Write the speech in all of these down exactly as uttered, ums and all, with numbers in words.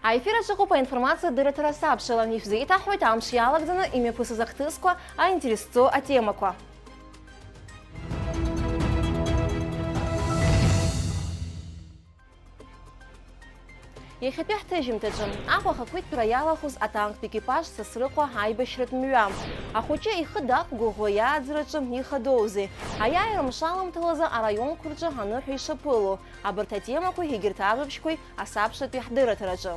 Аефир аҿы ыҟоуп аинформациатә дырраҭара асабшала. Ишәзеиҭаҳҳәоит амш иалагӡаны имҩаԥысыз ахҭысқәа, аинтересӡоу атемақәа. Иахьатәи ҳҭыжьымҭаҿы Аҟәа ахақәиҭтәра иалахәыз атанктә екипаж Сасрыҟәа аибашьратә мҩа. Ахәыҷы ихы дақәгәыӷуа иааӡараҿы ихадоузеи? Аиааира мшаламҭалазы араионқәа рҿы аныҳәа ишаԥыло. Абарҭ атемақәеи егьырҭ ажәабжьқәеи асабшатәи ҳдырраҭараҿы.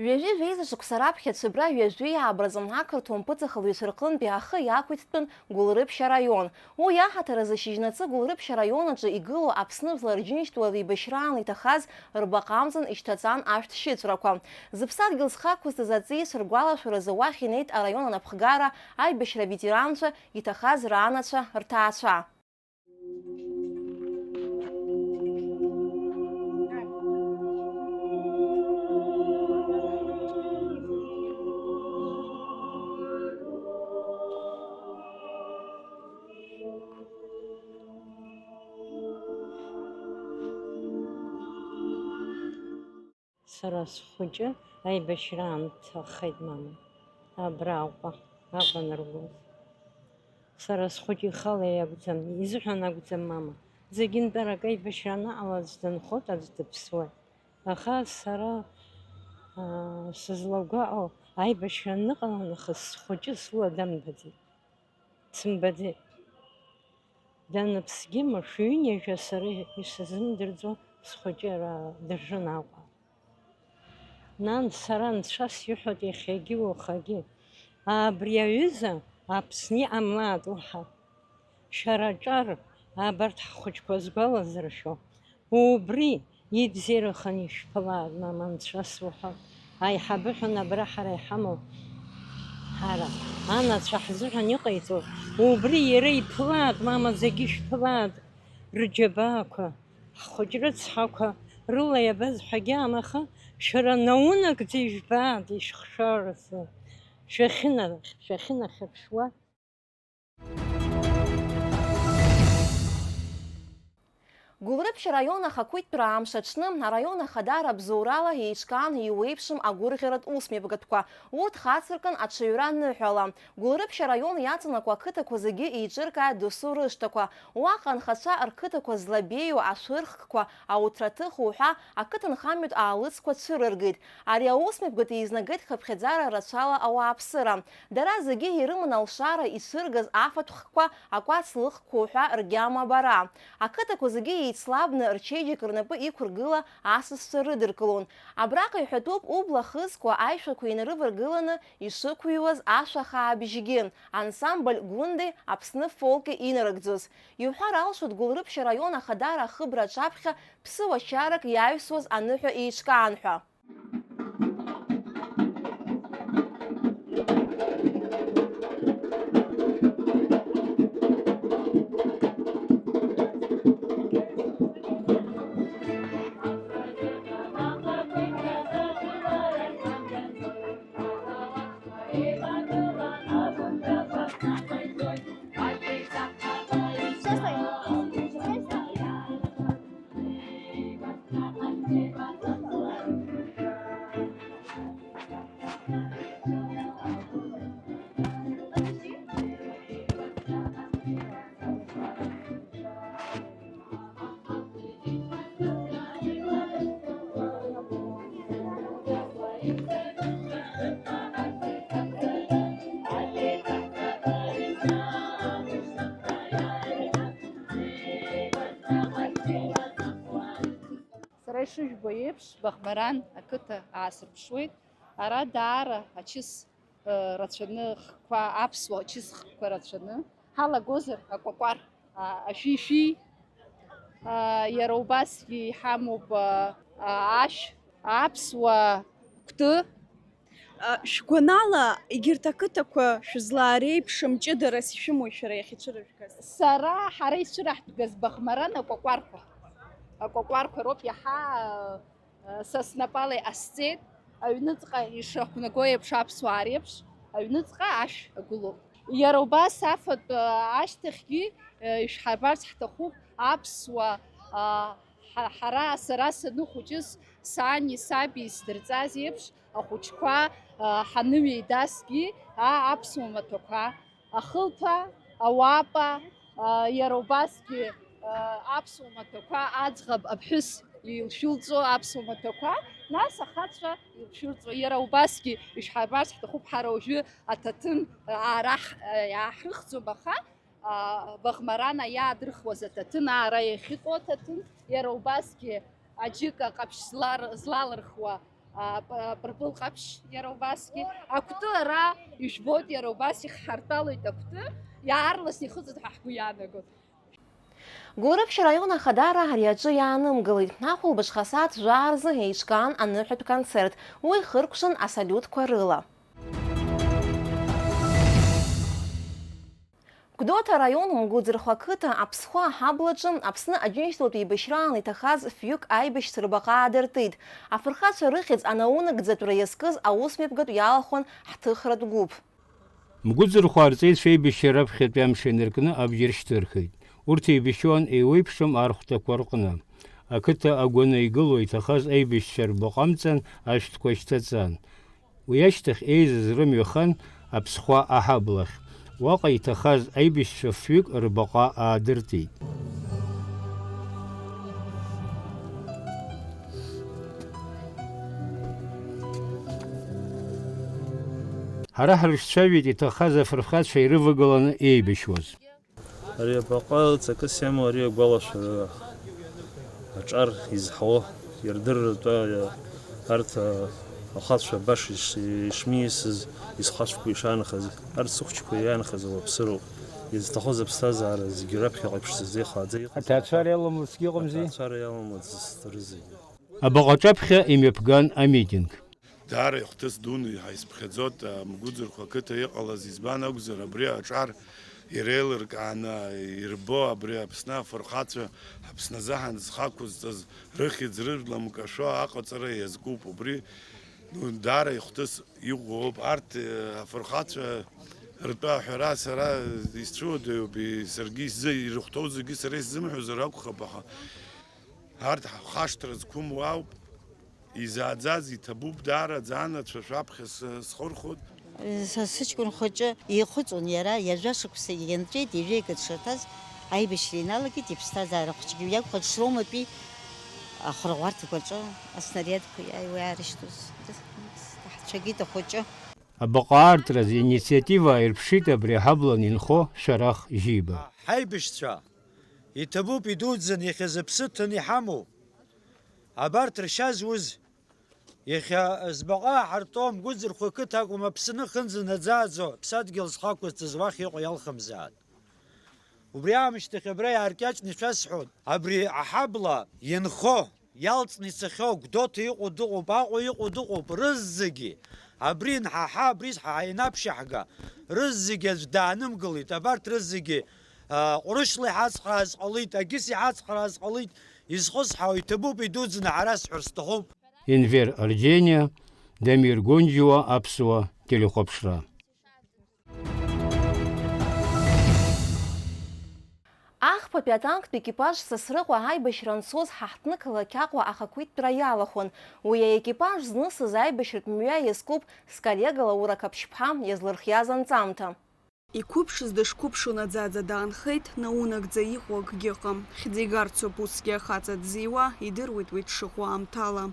Ҩажәи жәеиза шықәса раԥхьа Цәыбра ҩажәи ааба рзы ақырҭуа мпыҵахалҩцәа рҟынтәи ахы иақәиҭтәын Гәылрыԥшь араион. Уи аҳаҭыр азы шьыжьнацы Гәылрыԥшь араион аҿы игылоу Аԥсны Жәлар Рџьынџьтәыла реибашьраан иҭахаз рбаҟа амҵан ишьҭаҵан ашәҭ шьыҵәрақәа. Зыԥсадгьыл зхы ақәызҵаз аҵеицәа ргәалашәаразы уахь инеит араион анапхгара, аибашьра аветеранцәа, иҭахаз раанацәа, рҭаацәа. Сара схәыҷы аибашьраан дҭахеит мама, абра Аҟәа, Аҟәа аныргоз. Сара схәыҷы ихала иакәӡам, изыҳәан акәӡам мама. Зегьынтәарак аибашьра анаҟала аӡә дынхоит, аӡә дыԥсуеит. Аха сара, аа, сызлагәаҟуа, аибашьра аныҟала нахыс схәыҷы сыла дамбаӡеит. Дсымбаӡеит. Даныԥсгьы мышәҩынҩажәа сара исзымдырӡо схәыҷы ара дыржын Аҟәа. Нан, сара анцәа сиҳәоит иахьагьы уахагьы, абри аҩыза Аԥсны иҟамлааит уаҳа. Шәара аҿар, абарҭ ҳхәыҷқәа згәалазыршәо, убри ибзиараханы ишәԥылааит, мама, анцәа суҳәоит. Аиҳабы ҳәа абра ҳара иҳамоу, ҳара, анацәа ҳзыҳәан иҟаиҵо, убри иара иԥылааит, мама, зегьы шәԥылааит, рџьабаақәа, ҳхәыҷ рыцҳақәа рыла иабаз ҳәагьы амаха, шәара наунагӡа ижәбааит ишәыхшәаразы, шәахьына-, шәахьынахьыршәуа. Гәылрыԥшь араион ахақәиҭтәра амш аҽны араион ахадара абзоурала еиҿкаан иуеиԥшым агәырӷьаратә усмҩаԥгатәқәа. Урҭ хацыркын аҽаҩра аныҳәала. Гәылрыԥшь араион иаҵанакуа ақыҭақәа зегьы еиҿыркааит досу рышҭақәа. Уаҟа анхацәа рқыҭақәа злабеиоу ашәырхкқәа, ауҭраҭыху ҳәа ақыҭанхамҩатә аалыҵқәа цәырыргеит. Ари аусмҩаԥгатә еизнагеит хыԥхьаӡара рацәала ауааԥсыра. Дара зегьы ирыман алшара ицәыргаз афатә хкқәа, акәац лыхқәоу ҳәа ргьама абара. Ақыҭақәа зегьы еицлабны рчеиџьыка рнапы иқәыргыла асасцәа рыдыркылон. Абраҟа иҳәатәуп убла хызкуа аишәақәа инарываргыланы ишықәыҩуаз ашәа хаа бжьгьы, ансамбль Гәындеи Аԥсны фолки инарыгӡоз. Иуҳәар алшоит Гәылрыԥшь араион ахадара ахыбра аҿаԥхьа ԥсуа чарак иаҩсуаз аныҳәа еиҿкаан ҳәа. Сара ишыжәбо еиԥш, Баӷмаран ақыҭа аасырԥшуеит. Ара даара ачыс, э, рацәаны, хкқәа, аԥсуа ачыс хкқәа рацәаны ҳалагозар, акәакәар, а, ашәишәи, а, иара убасгьы иҳамоуп, а, а, ашә, аԥсуа қәты. А, шәгәанала, егьырҭ ақыҭақәа шәызлаареиԥшым ҷыдарас ишәымоу шәара иахьацәырыжәгаз? Сара, ҳара ицәыраҳҭгаз Баӷмаран акәакәарқәа. Акәакәарқәа роуп иаҳа, а, а, са снапала иҟасҵеит. Аҩныҵҟа ишақәнаго еиԥш аԥсуаа реиԥш, аҩныҵҟа ашә агәылоуп. Иара убас афатә, а, ашьҭахьгьы, а, ишәҳарбарц ҳҭахуп аԥсуа, а, Ҳа-, ҳара, сара саныхәыҷыз, сани саби исдырҵаз еиԥш, ахәыҷқәа, а, ҳаныҩеидасгьы, а, аԥсуа маҭәақәа, ахылԥа, ауапа, а, иара убасгьы, а, аԥсуа маҭәақәа, аӡӷаб аԥҳәыс илшәылҵо аԥсуа маҭәақәа, нас ахацәа илшәырҵо. Иара убасгьы ишҳабарц ҳҭахуп, ҳара уажәы аҭаҭын, а, ара ҳ-, а, иааҳрыхӡом, аха, а, Баӷмарана иаадырхуаз аҭаҭын, аара иахьыҟоу аҭаҭын, иара убасгьы аџьыка ҟаԥшь злар-, злалырхуа, а, п-, пырпыл ҟаԥшь, иара убасгьы акәты ара ижәбоит, иара убас ихҳартәалоит акәты, иаарласны ихыҵуеит ҳәа ҳгәы иаанагоит. Гәылрыԥшь араион Ахадара ари аҿы иаанымгылеит. Ахәылбыҽха асааҭ жәаа рзы еиҿкаан аныҳәатә концерт. Уи хыркәшан асалиутқәа рыла. Гәдоуҭа араион Мгәыӡырхәа ақыҭа Аԥсхәы аҳаблаҿы Аԥсны Аџьынџьтәылатә еибашьраан иҭахаз фҩык аибашьцәа рбаҟа аадыртит. Афырхацәа рыхьӡ анаунагӡатәра иазкыз аусмҩаԥгатә иалахәын ҳҭыхратә гәыԥ. Мгәыӡырхәа арҵаҩцәа аибашьцәа раԥхьатәи амш инаркны абџьар шьҭырхит. Урҭ еибашьуан еиуеиԥшым архәҭақәа рҟны. Ақыҭа агәаны игылоу иҭахаз аибашьцәа рбаҟа амҵан ашәҭқәа шьҭаҵан. Уи ашьҭахь еизаз рымҩа хан Аԥсхәа аҳаблахь. Уаҟа иҭахаз аибашьцәа фҩык рбаҟа аадыртит. Ҳара ҳрыҿцәажәеит иҭахаз афырхацәа ирывагыланы еибашьуаз. Ари абаҟа ҵакыс иамоу ари агәалашәара аҿар изҳауа, ирдырратәа арҭ ахацәа баша иш-, ишмиасыз, исхацәқәа ишаанхаз, арҭ сыхәҷқәа иаанхаз ауаԥсыроуп. Изҭахоз аԥсҭазаара зегьы раԥхьаҟа иԥшӡаӡа ихааӡа иҟаз. Аҭаацәара иаламлацгьы ыҟамзи. Аҭаацәара иаламлацызт рызегьы. Абаҟа аҿаԥхьа имҩаԥган амитинг. Даара ихәҭыс дуны ҳаизԥхьаӡоит, а, Мгәыӡырхәа ақыҭа иҟалаз, избан акәзар, абри аҿар иреилыркааны ирбо, абри Аԥсны афырхацәа, Аԥсны азыҳәан зхы ақәызҵаз, рыхьӡ-рыжәла мкашәо аҟаҵара иазкуп. Убри, ну, даара ихәҭыс иӷәӷәоуп. Арҭ, э, афырхацәа ртәы аҳәара сара исцәыуадаҩуп, и-, саргьы исзы-, ирыхәҭоу зегьы сара исзымҳәозар акәхап, аха арҭ ҳхашҭра зқәым уаауп. Изааӡаз иҭабуп, даараӡа анацәа шәаԥхьа с-, схырхәоит. Са сыҷкәын хәыҷы ихыҵуан иара, ҩажәа шықәса ианҵәеит, ҩажәа икыдшырҭаз аибашьра иналагеит, иԥсҭазаара хәыҷгьы иакәхеит, Шроматәи ахырӷәӷәарҭақәа рҿы аснариадқәа иааиуа иаарышьҭуаз ҳцәагеит ахәыҷы. Абаҟа аартразы инициатива аирԥшит абри аҳаблан инхо Шәарах Жьиба. Ҳаибашьцәа, иҭабуп идуӡӡан иахьа зыԥсы ҭаны иҳамоу. Абарҭ ршьа зуз, иахьа збаҟа ҳартом Гәыӡырхәа қыҭа акәым, Аԥсны хынӡа наӡааӡо аԥсадгьыл зхы ақәызҵаз уахь иҟоу иалхымзаат. Убри аамышьҭахь абра иааркьаҿны ишәасҳәон, абри аҳабла ианхо, иалҵны ицахьоу, Гәдоуҭа иҟоу дыҟоуп, Аҟәа иҟоу дыҟоуп, рызегьы, абри инҳаҳа, абри ҳа инаԥшьаҳга, рызегьы аӡә даанымгылеит, абарҭ рызегьы, а, Ҟәрышьла иҳацхрааз ҟалеит, Агьыс иҳацхрааз ҟалеит, изхысҳәаау иҭабуп, идуӡӡаны ҳара сҳәар сҭахуп. Енвер Арџьениа, Дамир Гонџьуа, Аԥсуа телехәаԥшра. Ахԥатәи атанктә екипаж Сасрыҟәа аибашьра анцоз ҳаҳҭнықалақь Аҟәа ахақәиҭтәра иалахәын. Уи аекипаж знысыз аибашьратә мҩа иазкуп сколлега Лаура Қаԥшьԥҳа иазлырхиаз анҵамҭа. Иқәыԥшыз дышқәыԥшу наӡаӡа даанхеит, наунагӡа иҟоу акгьы ыҟам. Хьӡы игарцоуп усгьы ахаҵа дзиуа, идыруеит уи дшыҟоу аамҭала.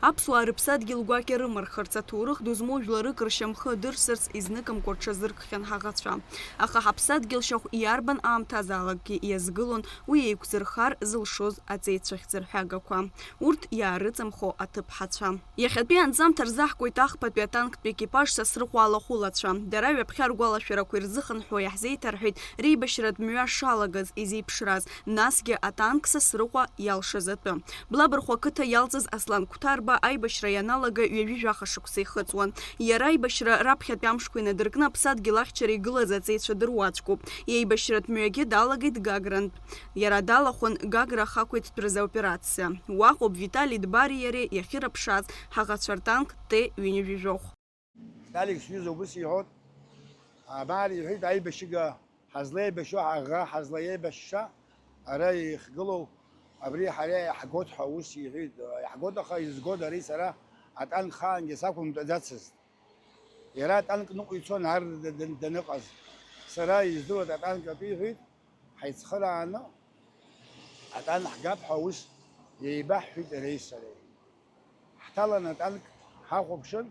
Аԥсуаа рыԥсадгьыл гәакьа рымархарц, аҭоурых ду змоу жәларык ршьамхы адырсырц изныкымкәа рҽазыркхьан ҳаӷацәа. Аха ҳаԥсадгьыл шьахә иарбан аамҭазаалакгьы иазгылон уи еиқәзырхар зылшоз аҵеицәа хьӡырҳәагақәа, урҭ иаарыҵамхо аҭыԥҳацәа. Иахьатәи анҵамҭа рзаҳкуеит ахԥатәи атанктә екипаж Сасрыҟәа алахәылацәа. Дара ҩаԥхьа ргәалашәарақәа ирзыхынҳәуа иаҳзеиҭарҳәеит реибашьратә мҩа шалагаз, изеиԥшраз, насгьы атанк Сасрыҟәа иалшаз атәы. Блабырхәа ақыҭа иалҵыз Аслан Қәҭарба аибашьра ианалага ҩажәи жәаха шықәса ихыҵуан. Иара аибашьра раԥхьатәи амшқәа инадыркны аԥсадгьыл ахьчара игылаз аҵеицәа дыруаӡәкуп. Еибашьратә мҩагьы далагеит Гагрантә. Иара далахәын Гагра ахақәиҭтәразы аоперациа. Уаҟоуп Витали Дбари иареи иахьырыԥшааз ҳаӷацәа ртанк Т ҩынҩажәи жәохә. Виталик сҩыза убыс иҳәон, абар, иҳәеит, аибашьыга ҳазлеибашьо, ҳаӷа ҳазлаиеибашьша, ара ихгылоу Абри ҳара иаҳгоит ҳәа ус иҳәеит. Иаҳгоит, аха изгода ари сара атанк хаангьы сақәымтәаӡацызт. Иара атанк ныҟәицон ар д-, д-, даныҟаз. Сара издыруа атанк атәы иҳәеит, ҳаицхырааны атанк ҳгап ҳәа ус еибаҳҳәеит иареи сареи. Ҳҭалан атанк ҳахәаԥшын,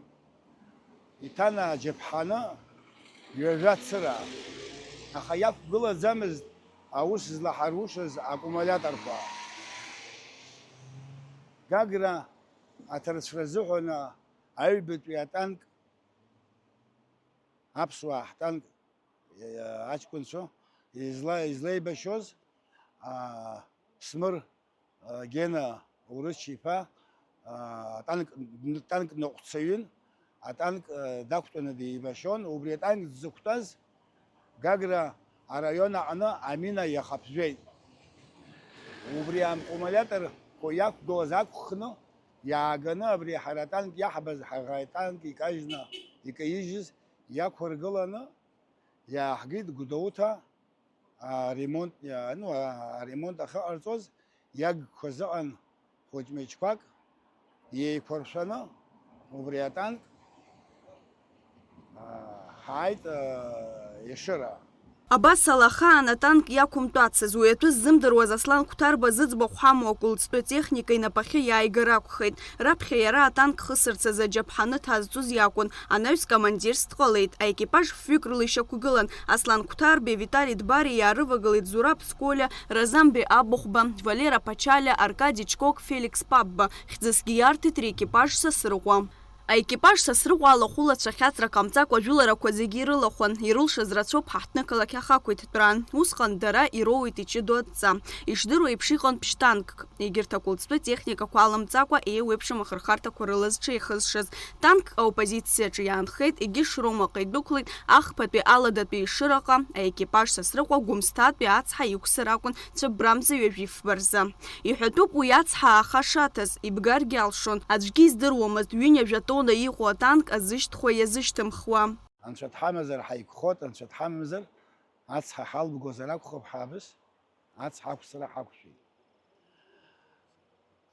иҭана аџьаԥҳаны ҩажәа цыра, аха иақәгылаӡамызт аус злаҳарушаз акумулиаторқәа. Гагра аҭарцәра азыҳәан аҩбатәи атанк, аԥсуаа ҳтанк, иа-, аҷкәынцәа изла-, излеибашьоз, аа, Смыр, аа, Гена Урыч-иԥа, аа, танк, танк ныҟәцаҩын, атанк, аа, дақәтәаны деибашьон, убри атанк дзықәтәаз Гагра араион аҟны амина иахаԥжәеит. Убри акумулиаторқәа иақәгылаз ақәхны, иааганы абри ҳара атанк иаҳбаз, ҳаӷа атанк икажьны, икаижьыз иақәыргыланы, иааҳгеит Гәдоуҭа аремонт, ну, аремонт ахьыҟарҵоз иагқәа зыҟан хәыҷ-мыҷқәак еиқәыршәаны, убри атанк, аа, ҳааит, аа, Ешыра. Абасала, ахаан атанк иақәымтәацыз, уи атәы ззымдыруаз Аслан Қәҭарба зыӡбахә ҳамоу акәылҵтәы техника инапахьы иааигар акәхеит. Раԥхьа иара атанк хысырц азы аџьаԥҳаны дҳазҵоз иакәын, анаҩс командирс дҟалеит. Аекипаж фҩык рыла ишьақәгылан, Аслан Қәҭарбеи, Витали Дбари иаарывагылеит Зураб Сколиа, Разанбеи Абыхәба, Валера Пачалиа, Аркади Чкок, Феликс Пабба. Хьӡысгьы иарҭеит реекипаж Сасрыҟәа. Аекипаж Сасрыҟәа алахәылацәа хьаҵра ҟамҵакәа ажәыларақәа зегьы ирылахәын, ирылшаз рацәоуп ҳаҳҭнықалақь ахақәиҭтәраан. Усҟан дара ироуеит иҷыдоу адҵа. Ишдыру еиԥш, иҟан ԥшьтанкк. Егьырҭ акәылҵтәы техникақәа алымҵакәа, еиуеиԥшым ахырхарҭақәа рыла зҽеихызшаз. Танкк аоппозициаҿы иаанхеит, егьи Шрома аҟа идәықәлеит, ахԥатәи аладатәи Ешыраҟа аекипаж Сасрыҟәа Гәымсҭатәи ацҳа иқәсыр акәын цәыббрамза ҩажәи фба рзы. Иҳәатәуп уи ацҳа ааха шаҭаз, ибгаргьы алшон, аӡәгьы издыруамызт, ҩынҩажәа тонна иҟоу атанк азышьҭхуа иазышьҭымхуа. Анцәа дҳамазар ҳаиқәхот, анцәа дҳамамзар ацҳа ҳалбгозар акәхап ҳаабыс, ацҳа ақәсра ҳақәшәеит.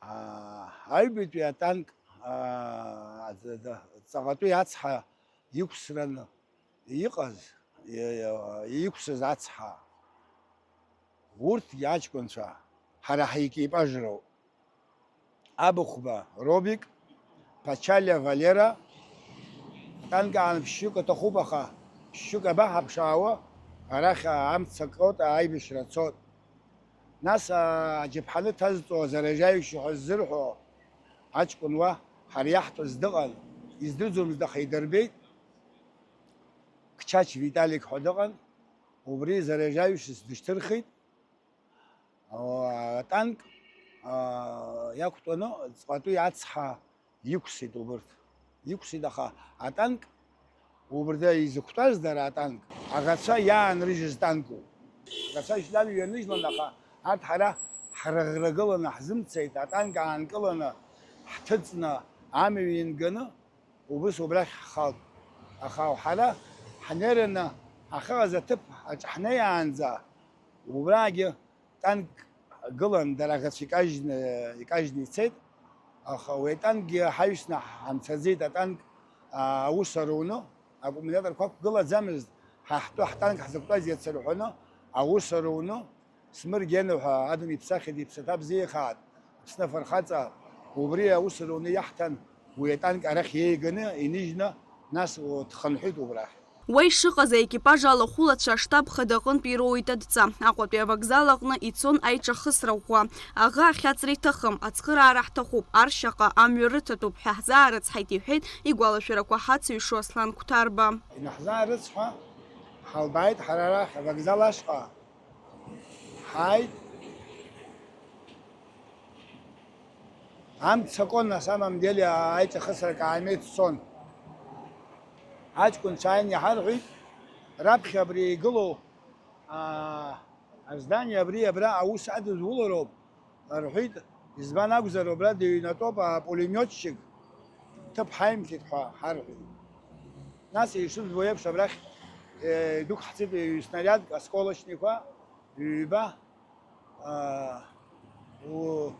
Аа, аҩбатәи атанк, аа, д-, д-, ҵаҟатәи ацҳа иқәсраны иҟаз, и-, и-, иқәсыз ацҳа, урҭгьы аҷкәынцәа ҳара ҳаекипаж роуп. Абыхәба Робик, Пачалиа Валера, атанк аан ԥшьҩык аҭахуп, аха ԥшьҩык абаҳаԥшаауа, арахь амца акуеит, аибашьра цоит. Нас, аа, аџьаԥҳаны дҭазҵо, заряжающий ҳәа ззырҳәо аҷкәын уа ҳара иаҳтәыз дыҟан, издырӡомызт, аха идырбеит, Кчач Виталик ҳәа дыҟан, убри заряжающийс дышьҭырхит, аа, атанк, аа, иақәтәаны ҵҟатәи ацҳа иқәсит убырҭ. Иқәсит, аха атанк, убырҭ изықәтәаз дара атанк, аӷацәа иаанрыжьыз танкуп. Аӷацәа шьҭан иҩаныжьлан, аха арҭ ҳара ҳрыӷрагыланы ҳзымцеит, атанк аанкыланы, ҳҭыҵны, амҩа инганы, убыс убрахь ҳхалт. Аха ҳара ҳнеираны ҳахьыҟаз аҭыԥ аҿы ҳнеиаанӡа, убраагьы танк гылан, дара аӷацәа икажьны, икажьны ицеит, аха уи атанкгьы ҳаҩсны ҳамцаӡеит, атанк, аа, аус аруны, аккумулиаторқәа ақәгылаӡамызт, ҳа ҳтәы ҳтанк ҳзықәтәаз иацырҳәаны, аус аруны, Смыр Гена ҳәа аӡын иԥсахит, иԥсаҭа бзиахааит, Аԥсны афырхаҵа, убри аус руны иаҳҭан, уи атанк арахь иеиганы, иныжьны, нас дхынҳәит убрахь. Уа ишыҟаз аекипаж алахәылацәа аштаб хада аҟынтә ироуеит адҵа. Аҟәатәи авокзал аҟны ицон аиҿахысра ӷәӷәа. Аӷа ахьаҵра иҭахым, ацхыраара ҳҭахуп, аршьаҟа амҩа рыҭатәуп ҳәа ҳзаарыцҳаит, иҳәеит игәалашәарақәа ҳацыҩшо Аслан Қәҭарба. Инаҳзаарыцҳа, ҳалбааит ҳара арахь, авокзал ашҟа. Ҳааит. Амца акон, на самом деле, аиҿахысра акаамеҭ цон. Аҷкәынцәа ааины иҳарҳәеит, раԥхьа абри игылоу, аа, аздание абри абра аус адызулароуп, рҳәеит, избан акәзар, убра дыҩнатәоуп апулемиотчик, ҭыԥ ҳаимҭеит ҳәа ҳарҳәеит. Нас ишызбо еиԥш абрахь, э, идәықәҳҵеит ҩ-снарядк, осколочникқәа, ҩба, аа, У-,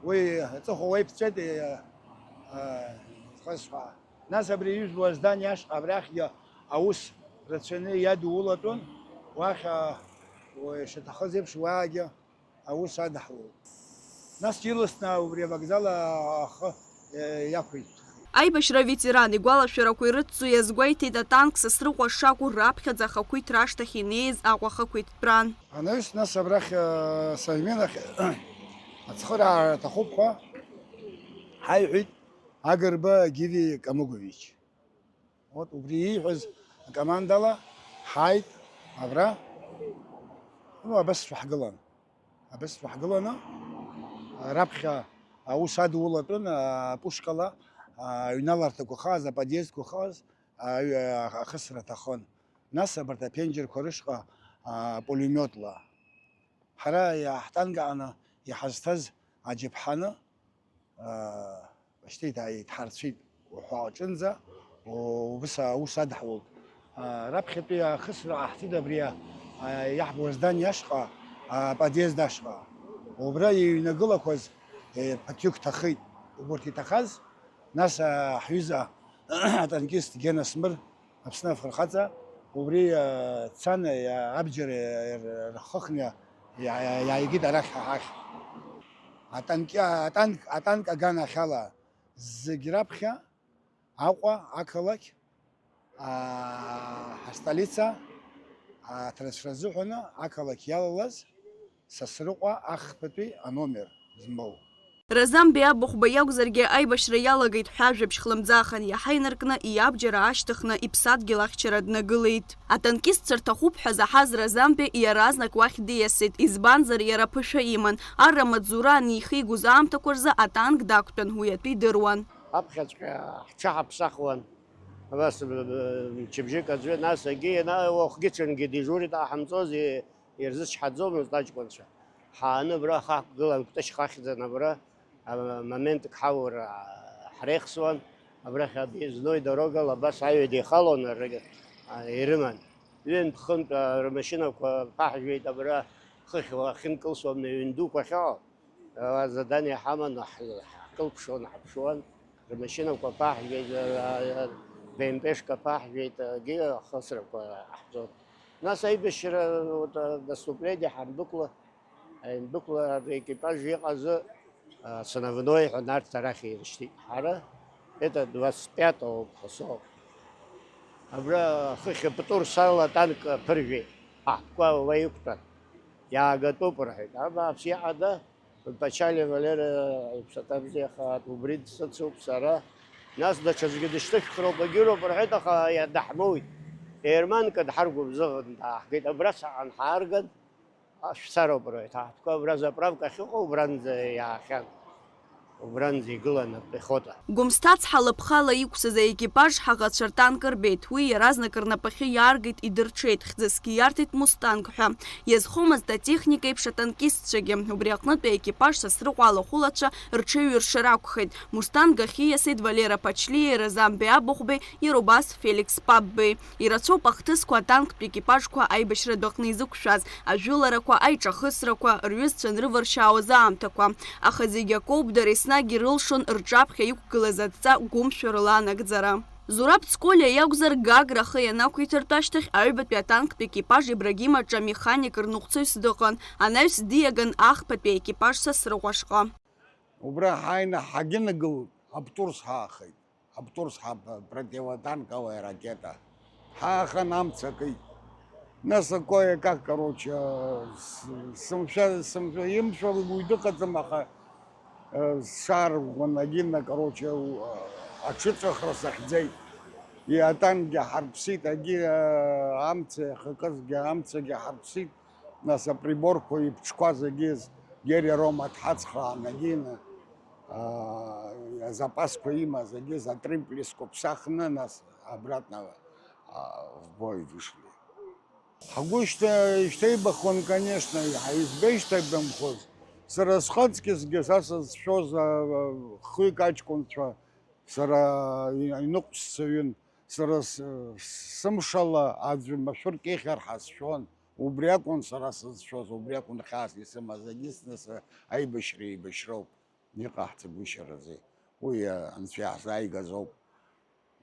уи аҵыхәа уа иԥҵәеит, е, а, хазҳәа. Нас абри ижәлоу аздан иашҟа абрахьгьы аус рацәаны иадулатәын, уахь, а, уи шаҭахыз еиԥш уаагьы аус адаҳулт. Нас иласны убри авокзал ахы, е, иақәиҭхеит. Аибашьра аветеран игәалашәарақәа ирыцу иазгәеиҭеит атанк Сасрыҟәа шакәу раԥхьаӡа ахақәиҭра ашҭахь инеиз Аҟәа ахақәиҭтәран. Анаҩс, нас абрахь, э, Саимин ахь ацхыраара аҭахуп ҳәа ҳаиҳәеит Агрба Гиви Камыгәович. Вот убри ииҳәаз акомандала ҳааит абра. Ну, абас шәаҳгылан. Абас шәаҳгыланы, раԥхьа аус адулатәын, а, пушкала, а, аҩналарҭақәа хаз, аподъездқәа хаз, а, ахысра аҭахын. Нас абарҭ аԥенџьырқәа рышҟа, а, пулемиотла. Ҳара иа-, ҳтанк аҟны иҳазҭаз аџьаԥҳаны, аа, шьҭа иҭа-, иҭҳарцәит уҳәа аҿынӡа, у-, убыс аус адаҳулт. Аа, раԥхьатәи ахысра ҟаҳҵеит абри, а, иаҳбо аздан иашҟа, аподъезд ашҟа. Убра иҩнагылақәаз, е, ԥыҭҩык ҭахеит. Убарҭ иҭахаз, нас, а, ҳҩыза атанкист Гена Смыр Аԥсны афырхаҵа, убри, а, дцан, а, абџьар, а, рхыхны иа-, иа-, иааигеит арахь, ҳахь. Атанки-, атанк, атанк аганахьала зегь раԥхьа Аҟәа ақалақь, а, ҳастолица, аҭарацәра азыҳәаны ақалақь иалалаз Сасрыҟәа ахԥатәи аномер змоу. Разамбеи Абыхәба иакәзаргьы аибашьра иалагеит ҳәа ажәабжь хлымӡаахын, иаҳа инаркны, иабџьар аашьҭыхны, иԥсадгьыл ахьчара днагылеит. Атанкистцәа рҭахуп ҳәа заҳаз Разамбе иаразнак уахь диасит, избанзар, иара ԥышәа иман, арра амаҵзура анихигоз аамҭақәа рзы атанк дақәтәан, уи атәы идыруан. Аԥхьаҵәҟьа ҳҽаҳаԥсахуан, абас, б-, б-, мчыбжьык аӡәы, нас егьи, ана-, уахгьы-ҽынгьы дежурит ҳамҵози, ирзычҳаӡомызт аҷкәынцәа. Ҳааны абра ҳақәгылан, Кәтышь хахьӡан абра, а, моментк ҳаур, а, ҳреихсуан, абрахь объездной дорогала абас аҩада ихалон, рыг-, а, ирыман. Ҩынтә-хынтә, а, рмашьынақәа ԥаҳжәеит абра, хыхь уахьынкылсуам, ҩын дуқәа ахьыҟоу. Ала задание ҳаман, ҳ-, ҳкылԥшуан, ҳаԥшуан, рмашьынақәа ԥаҳжәеит, а, а, БМП-шка ԥаҳжәеит, егьи ахысрақәа ҟаҳҵон. Нас аибашьра, вот, а, наступление ҳандәықәла, ҳандәықәла, аекипаж иҟазы, а, основной ҳәа нарҭ арахь ирышьҭит. Ҳара, это двадцать пятого ҳәа соуп. Абра хыхь Птур сала танк ԥыржәеит, ҳаҳҭқәа уа иқәтәан. Иаагатәуп рҳәеит. Абааԥс, иаҳада? Пачалиа Валера иԥсаҭа бзиахааит, убри дсыцуп сара. Нас даҽаӡәгьы дышьҭышәхроуп, агьыроуп рҳәеит, аха иа-, даҳмоуит. Ерманка дҳаргәыбзыӷын дааҳгеит. Абра саан ҳаарган, а, шәцароуп рҳәеит. Ҳаҳҭқәа абра заправка ахьыҟоу убранӡа иаахьан. Убранӡа игылан апехота. Гәымсҭа цҳа лыԥхала иқәсыз аекипаж ҳаӷацәа ртанк рбеит. Уи иаразнак рнапахьы иааргеит, идырҽеит, хьӡысгьы иарҭеит Мустанг ҳәа. Иазхомызт атехника еиԥш атанкистцәагьы. Убри аҟнытә аекипаж Сасрыҟәа алахәылацәа рҽеиҩыршар акәхеит. Мустанг ахь ииасит Валера Пачлиеи Разамбеи Абыхәбеи, иара убас Феликс Папбеи. Ирацәоуп ахҭысқәа атанктә екипажқәа аибашьратә аҟны изықәшәаз, ажәыларақәа, аиҿахысрақәа, рҩызцәа анрываршьаауаз аамҭақәа. Аха зегь акоуп, дара еснагь ирылшон рҿаԥхьа иқәгылаз адҵа гәымшәарыла анагӡара. Зураб Цколиа иакәзар, Гагра ахы ианақәиҭыртә ашьҭахь аҩбатәи атанктә екипаж Ибрагим аҿы амеханик рныҟәцаҩс дыҟан, анаҩс диаган ахԥатәи аекипаж Сасрыҟәа ашҟа. Убра ҳааины ҳагьынагылт, аптурс ҳаахеит. Аптурс ҳа-, противотанковая ракета. Ҳаахан амца акит. Нас кое-как, короче, с-, сымшәа-, сымшәа-, имшәа уаҩ дыҟаӡам, аха, э, сшаарӷәӷәан, агьина, короче, у-, аҽыҵәахра сахьӡеит. И атанкгьы ҳарԥсит, агьи, э, амца иахакызгьы амцагьы ҳарԥсит. Нас априборқәа иԥҽқәа зегьы Гери Рома дҳацхраан, агьина, а, азапасқәа имаз зегьы за три плюс кәаԥсахны, нас обратно, а, в бой вышли. Ҳгәы шьҭа-, ишьҭеибахон, конечно, ҳаизбеишьҭеибамхоз. Сара схаҵкьысгьы са сызшәоз, а, хҩык аҷкәынцәа, сара и-, иныҟәсцаҩын, сара с-, сымшала аӡәы машәырк ихьыр ҳазшәон. Убри акәын сара сызшәоз, убри акәын хьаас исымаз, единственное, са аибашьра еибашьроуп, иҟаҳҵагәышьаразеи, уи, а, Анцәа иаҳзааигаз ауп.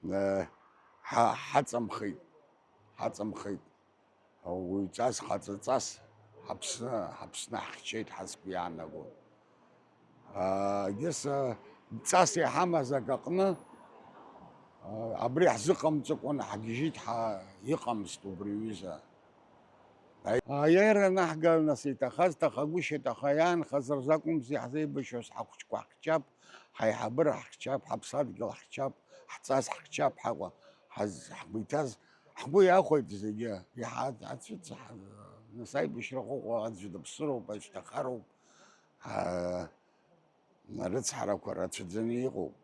Э, ҳа-, ҳаҵамхеит, ҳаҵамхеит. Уаҩҵас, хаҵаҵас ҳаԥсны, ҳаԥсны ҳхьчеит, ҳазқәа иаанаго. Егьыс, ҵас иҳамаз акы аҟны, абри ҳзыҟамҵакәан ҳгьежьит, ҳа-, иҟамызт убри аҩыза. Аиааира анаҳга, нас, иҭахаз ҭахагәышьеит, аха иаанхаз рзы акәымзи ҳзеибашьуаз, ҳахәыҷқәа ҳхьчап, ҳаиҳабыра ҳхьчап, ҳаԥсадгьыл ҳхьчап, ҳҵас ҳхьчап, ҳаҟа, ҳаз-, ҳгәы иҭаз, ҳгәы иахәеит зегьы, иҳа-, ацәыӡ-, ҳа-, нас аибашьра ҟәыҟәа аӡәы дыԥсыроуп, аӡә дҭахароуп. Ҳа-, рыцҳарақәа рацәаӡаны иҟоуп.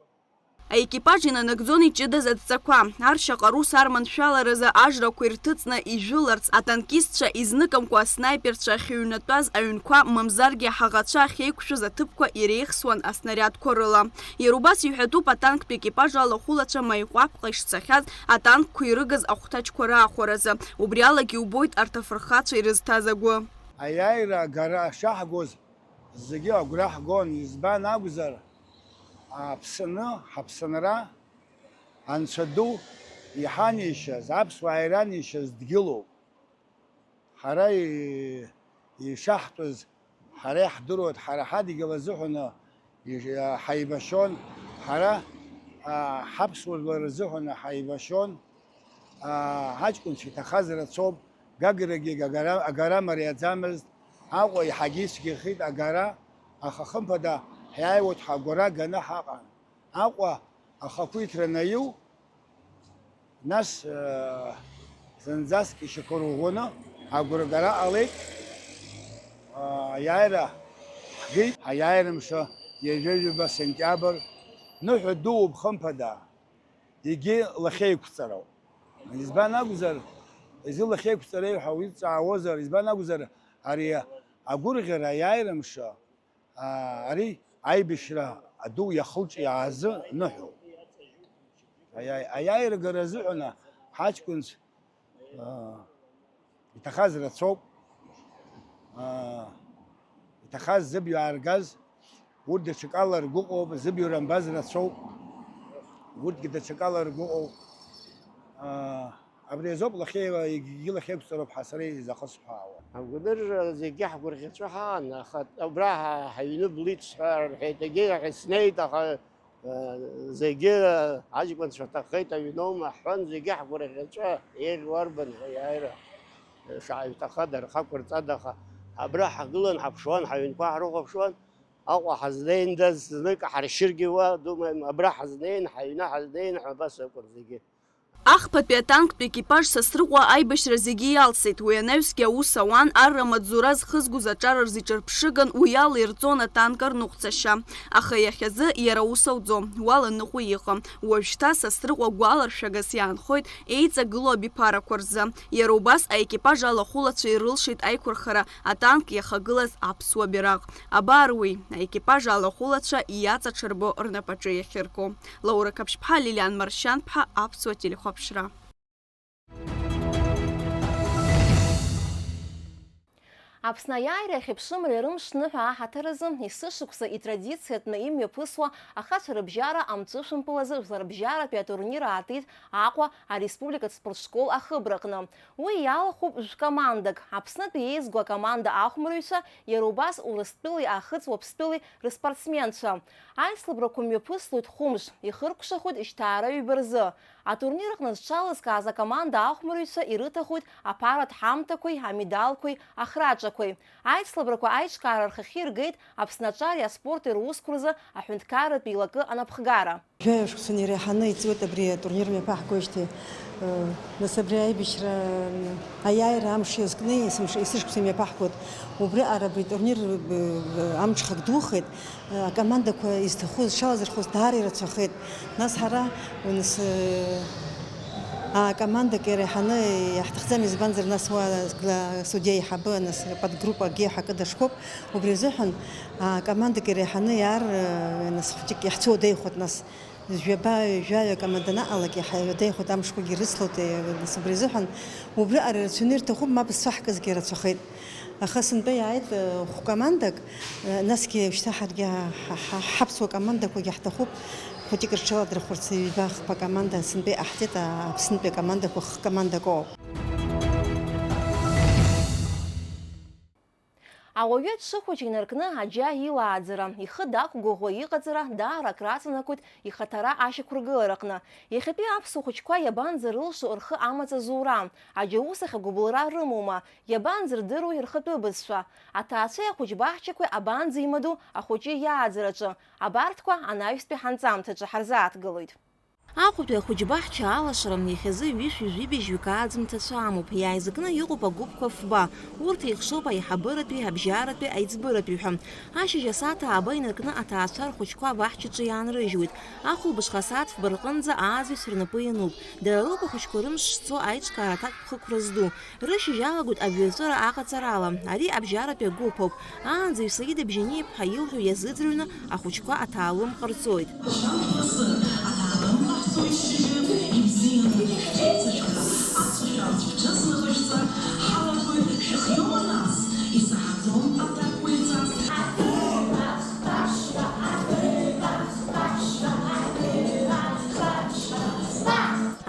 Аекипаж инанагӡон иҷыдаз адҵақәа. Аршьаҟа рус арманшәаларазы ажрақәа ирҭыҵны ижәыларц, атанкистцәа изныкымкәа аснаиперцәа ахьыҩнатәаз аҩнқәа, мамзаргьы аҳаӷацәа ахьеиқәшәаз аҭыԥқәа иреихсуан аснариадқәа рыла. Иара убас иҳәатәуп атанктә екипаж алахәылацәа Маиҟәаԥҟа ишцахьаз, атанкқәа ирыгыз ахәҭаҷқәа раахәаразы. Убри алагьы иубоит арҭ афырхацәа ирызҭаз агәы. Аиааира агара шаҳгоз зегьы агәра ҳгон, избан акәзар, Аԥсны, ҳаԥсынра, Анцәа ду иҳанеишьаз, аԥсуаа иранеишьаз дгьылуп. Ҳара и-, ишаҳтәыз, ҳара иаҳдыруа, ҳара ҳадгьыл азыҳәаны иш-, ҳаибашьон, ҳара, а, ҳаԥсуа жәлар рзыҳәаны ҳаибашьон. Аа, ҳаҷкәынцәа иҭахаз рацәоуп, Гаграгьы агара, агара мариаӡамызт, Аҟәа иаҳагьы ицәгьахеит агара, аха хымԥада ҳиааиуеит ҳәа агәра ганы ҳаҟан. Аҟәа ахақәиҭра наиу, нас, э, зынӡаск ишьақәырӷәӷәаны агәрагара ҟалеит. Аиааира ҳгеит, аиааира мшы ҩажәа ҩба сентиабр, ныҳәа дууп хымԥада. Егьи лахьеиқәҵароуп. Избан акәзар, егьи лахьеиқәҵареи ҳәа уи дҵаауозар, избан акәзар, ари агәырӷьара, аиааира мшы, аа, ари аибашьра аду иахылҿиааз ныҳәоуп. Аиааи-, аиааирагара азыҳәан ҳаҷкәынцә, аа, иҭахаз рацәоуп. Аа, иҭахаз зыбаҩ ааргаз, урҭ даҽакала ргәы ыҟоуп, зыбаҩ рамбаз рацәоуп, урҭгьы даҽакала ргәы ыҟоуп. Аа, абри азоуп лахьеи-, егьи лахьеиқәҵароуп ҳәа сара изахысҳәаауа. Агәанырра зегьы ҳгәырӷьаҵәа ҳаан, аха абра ҳа-, ҳаҩны блит сҳәа рҳәеит, егьи ахь снеит, аха Зегьы аҷкәынцәа ҭахеит, аҩноума ҳҳәон, зегьы ҳгәырӷьаҵәа еиӷьу арбан ҳәа иааира шааҩҭаха, дархақәырҵада, аха абра ҳгылан ҳаԥшуан, ҳаҩнқәа ҳрыхәаԥшуан, Аҟәа ҳазнеиндаз, знык ҳаршьыргьы уа, думаем, абра ҳазнеин, ҳаҩны ҳазнеин ҳәа абас акәын зегьы. Ахԥатәи атанктә екипаж Сасрыҟәа аибашьра зегьы иалсит, уи анаҩсгьы аус ауан, арра амаҵзура зхызгоз аҿар рзы иҿырԥшыган, уи ала ирҵон атанк арныҟәцашьа. Аха иахьазы иара аус ауӡом, уала ныҟәо иҟам. Уажәшьҭа Сасрыҟәа гәаларшәагас иаанхоит еиҵагылоу абиԥарақәа рзы. Иара убас аекипаж алахәылацәа ирылшеит аиқәырхара атанк иахагылаз аԥсуа бираҟ. Абар уи, аекипаж алахәылацәа иаҵаҽырбо рнапаҿы иахьырку. Лаура Қаԥшьԥҳа, Лилиан Маршьанԥҳа, Аԥсуа телехәаԥшра. Аԥсны аиааира иахьеиԥшымра ирымшны ҳәа аҳаҭыр азы есышықәса итрадициатәны имҩаԥысуа ахацәа рыбжьара амҵәышәымпыл азы жәларбжьаратәи атурнир аатит Аҟәа ареспубликатә спортшкол ахыбраҟны. Уи иалахәуп жәкомандак, Аԥснытәи еизго акоманда ахәмарыҩцәа, иара убас Урыстәылеи Аахыҵ Уаԥстәылеи рыспортсменцәа. Аицлабрақәа мҩаԥыслоит хәымш, ихыркәшахоит жьҭаара ҩба рзы. Атурнир аҟны зҽалызкааз акоманда ахәмарыҩцәа ирыҭахоит аԥаратә ҳамҭақәеи амедалқәеи ахраҿақәеи. Аицлабрақәа аиҿкаара рхахьы иргеит Аԥсны аҿари аспорти русқәа рзы аҳәынҭқарратә еилакы анапхгара. Жәаҩа шықәса иреиҳаны иҵуеит абри атурнир мҩаԥаҳгоижьҭеи. Нас абри аибашьра, аиааира амш иазкны есымш-, есышықәса имҩаԥаҳгоит. Убриаҟара абри атурнир, э, амҽхак духеит. Акомандақәа изҭаху, зҽалазырхәыз даара ирацәахеит. Нас ҳара, нас, акомандак иреиҳаны иаҳҭахӡам, избанзар, нас уа судиа еиҳабы, нас, подгруппа акгьы ҳакы дашхәоуп. Убри азыҳәан, акомандак иреиҳаны иаар, нас, хәыҷык иаҳцәыуадаҩхоит, нас. Жәаба-ҩажәаҩык амаданаҟалак иаҳа иадаихоит, амшқәагьы рыцлоит, нас убри азыҳәан убриаҟара ирацәаны ирҭахуп, мап зцәаҳкызгьы рацәахеит. Аха сынтәа иааит, э, хә-командак, э, насгьы шьҭа ҳаргьы ҳа, ҳа, ҳа, ҳаԥсуа командақәагьы ҳҭахуп, хәыҷык рҽаладырхәырц ҩба-хԥа команда сынтәа иҟаҳҵеит, а, Аԥснытәи акомандақәа хә-командак ауп. Ауаҩы дшыхәыҷ инаркны аџьа илааӡара, ихы дақәгәыӷуа иҟаҵара даара акраҵанакуеит ихаҭара ашьақәыргылараҟны. Иахьатәи аԥсуа хәыҷқәа иабанӡарылшо рхы амаҵ азура? Аџьаус ахь агәыбылра рымоума? Иабанӡырдыруеи рхатәы бызшәа? Аҭаацәеи ахәыҷбаҳчақәеи абанӡеимадоу ахәыҷы иааӡараҿы? Абарҭқәа анаҩстәи ҳанҵамҭаҿы ҳарзааҭгылоит. Аҟәатәи ахәыҷбаҳча алашара иахьазы ҩышәи жәибжьҩык ааӡамҭацәа амоуп. Иааизакны иҟоуп агәыԥқәа фба. Урҭ еихшоуп аиҳабыратәи, абжьаратәи, аиҵбыратәи ҳәа. Ашьыжь асааҭ ааба инаркны аҭаацәа рхәыҷқәа абаҳчаҿы иаанрыжьуеит. Ахәылбыҽха асааҭ фба рҟынӡа ааӡаҩцәа рнапы иануп. Дара роуп ахәыҷқәа рымш шцо аиҿкаара аҭакԥхықәра зду. Рышьыжь алагоит абҩаҵәыра аҟаҵарала. Ари абжьаратәи агәыԥ ауп. Аанӡаҩ Саида Бжьаниа-иԥҳа илҳәо иазыӡырҩны ахәыҷқәа аҭаалым ҟарҵоит.